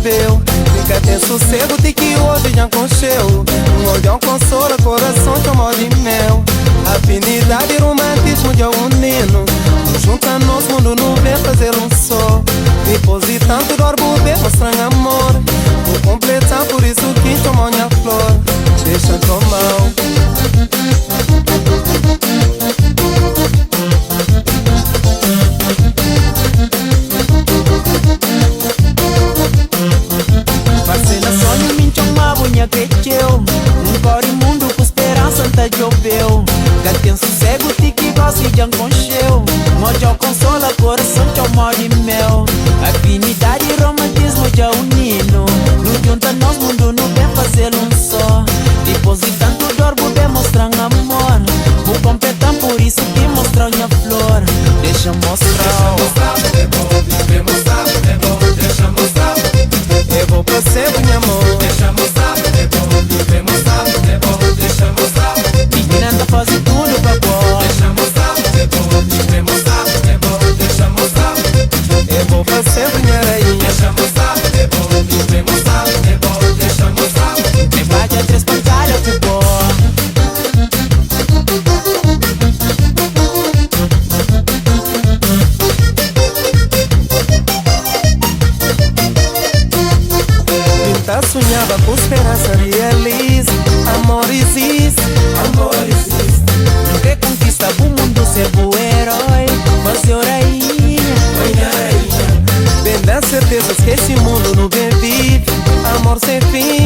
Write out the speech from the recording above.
djobeu. Nka ten sossego ti ki hoje dja nkonxeu. Un odjau consola coração txomau di meu. Afinidade e romantismo dja uninu. Nu junta nos mundo nu ben fazel un só. Dipos di tanto dor bu ben mostran amor. Bu completan por isso ki ntxomau nha flor. Dexa ntomau. Parse na sonhu mi N txoma-bu nha kretxeu. N kóre mundu ku speransa N ta djobe-u. Ka ten susegu ti ki gósi dja N konxe-u. N odja-u konsola korason txoma-u di meu. Afinidadi i romantismu dja uni-nu. Nu djunta nos mundu nu ben faze-l un sô. Dipôs di tantu dor bu ben mostra-m amor. Bu konpleta-m pur isu ki N mostra-u nha flor. Dexa-m mostra-u. É bo pa sempre nha amor. Minina N ta faze tudu pa bo. É bo pa sempre nha rainha. Me badja 3 pancada ku bo. Mi ta sunhaba ku speransa realiza. Amor existe, amor existe. N kre konkista bu mundu, ser bu eroi, faze-u rainha. Oi nha rainha. Ben da sertezas ki esse mundo nu ben vive. Amor sem fim.